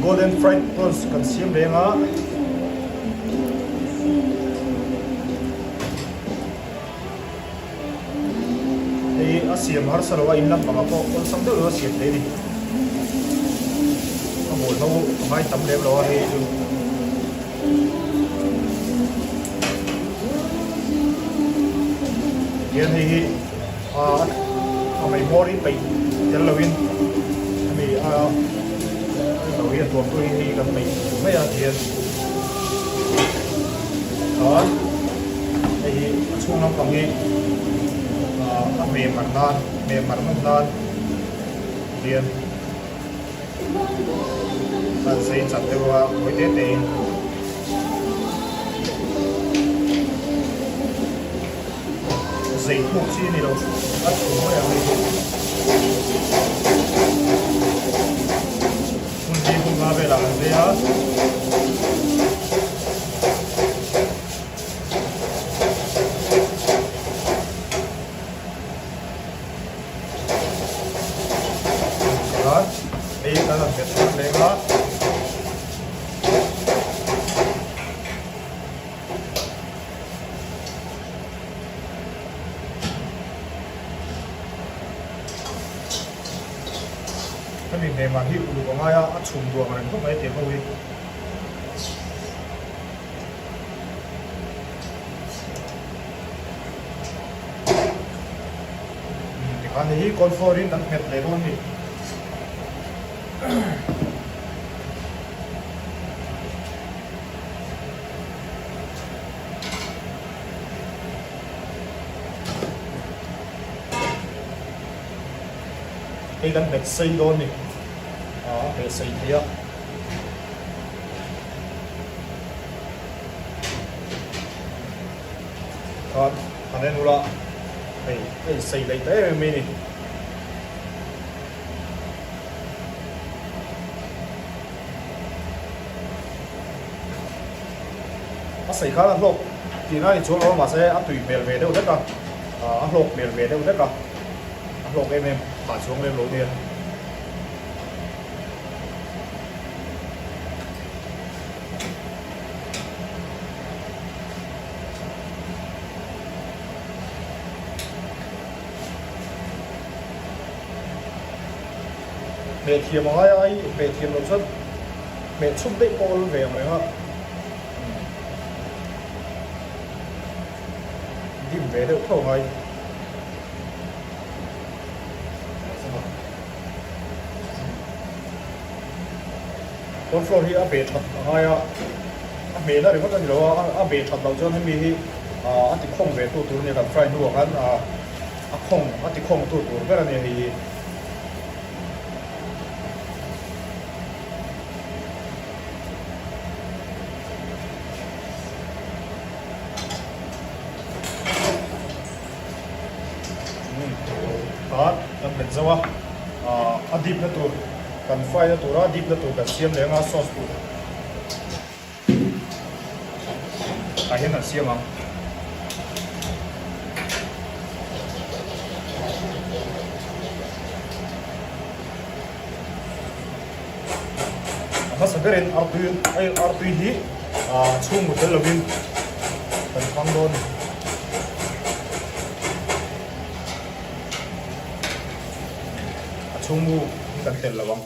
Golden fried prawns kan siam reng a. Hei a siam harsa lo a in lampang ah pawh awlsam deuh deuh a siam thei a ni. A bawl ho a ngai tam lem lo a hei chu. Tihian hei hi a mei hmawr in peih tel lo in hemi a lo hi a tuam tu hi hei kan peih mai a tihian chuan hei hi a chhung lampang hi a hmeh mar nan hmeh mar nawm nan tihian. An sei chat deuh a, kawi te te in. Zei thuk chi a ni lo, a chhum mai ang hei chu. Hmun hi hmun nga velah an zei a. Chuan hei kan han bet thar leng a. Hemi hmehmah hi uluk a ngai a, a chhum duang reng khawp mai tiang ho hi. Tikhan hei hi cornflour in kan hmet leh dawn a ni. Hei kan hmet sei dawn a ni. A hmeh sei thei a. Khan han en ula hei a insei daih ta em em mai a ni. A sei khan a hlawk tihna a ni chuang lo a mahse a tui hmel ve deuh hlek a, a hlawk hmel ve deuh hlek a, a hlawk em em phah chuang lem lo nia. Hmeh thiam a ngai a, ai hmeh thiam loh chuan hmeh chhuk daih pawh a awm ve ang reng a, dim ve deuh tho a ngai. Cornflour hi a beh that a ngai a, a hmehna ringawt a ni lo a, a beh that loh chuan hemi hi a ti khawng ve tu tur a ni a, kan fry hnuah khan a khawng a ti khawng tu tur ber a ni hei hi. Khan kan bet zo a, a dip na tur kan fry na tura dip na tur kan siam leh anga sauce tur ah hian kan siam ang. A hmasa berin artui artui hi chhungmu tel lovin kan hmang dawn a ni. A chhungmu hi kan tel lo ang.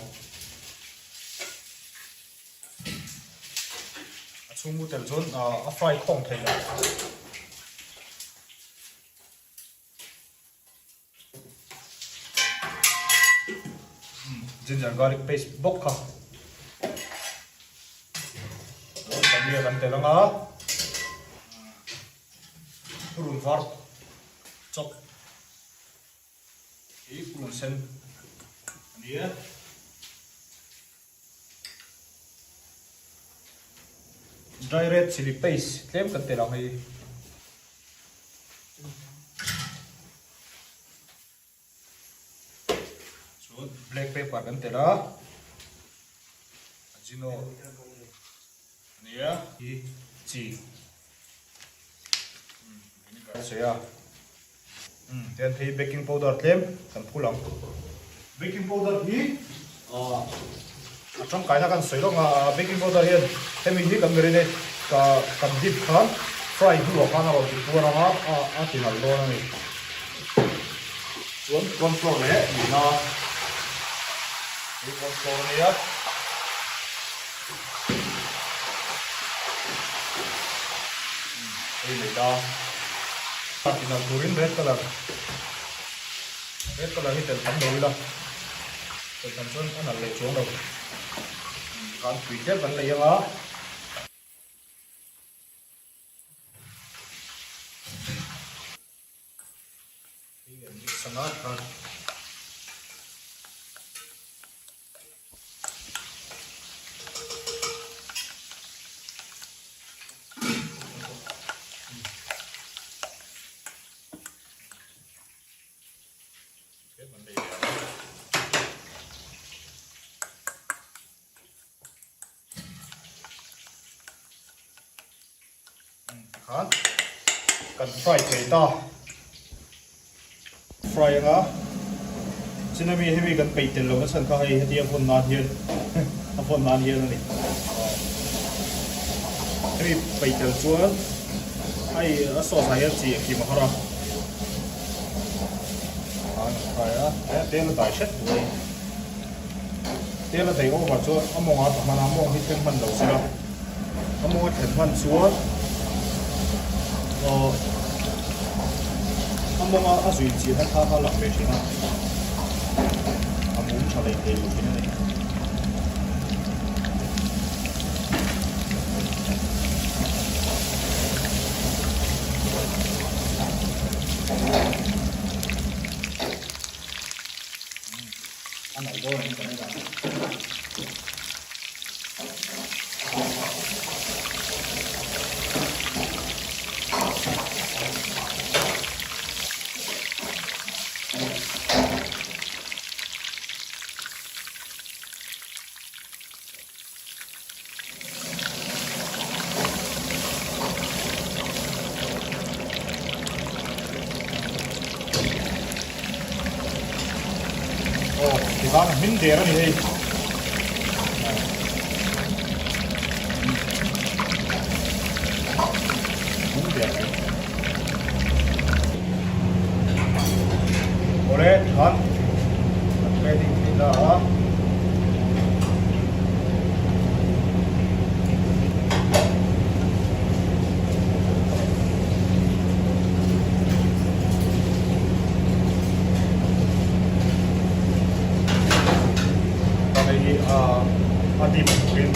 A chhungmu tel chuan a fry khawng thei lo. Ginger garlic paste bawk kha dhania kan tel anga purun var chawp hi purun sen a ni e. Dry red chilli paste tlem kan tel ang hei. Chuan black pepper kan tel a ajino ania hi chi vinegar sawi a tian hei baking powder tlem kan phul ang baking powder hi ah. A tangkaina kan sawi lawk a, baking powder hian hemi hi kan marinate ka kan dip khan fry hnuah khan a rawn ti puar ang a, a ti nalh dawn a ni. Chuan corn flour leh nihna hei corn flour a nia. Hei maida a ti nalh turin red colour red colour hi telh tam lo ila. Tel tam chuan a nalh leh chuang lo. Tikhan tui tlem kan lei ang a. Hei kan mix ang a tikhan. Khan kan fry thei ta fry anga chinami hemi kan peih tel lo na chhan kha hei hetia vawn nan hian a vawn nan hian ani hemi peih tel chuan hei a sauce ah hian chi a kim a har a. Tel a dai hret mai. Tel a dai over chuan a mawng a ta hman a, a mawng hi thleng hman lo sela. A mawng a thlen hman chuan aw a mawng a zui chian a kha kha lang ve thin a, a mum tha leh thei lo thin a ni. A nalh dawn ang kan en ang. Aw tikhan a hmin der a ni hei. Hmin der mai. Awle tikhan kan plating thei ta a. Hei hi a dip turin.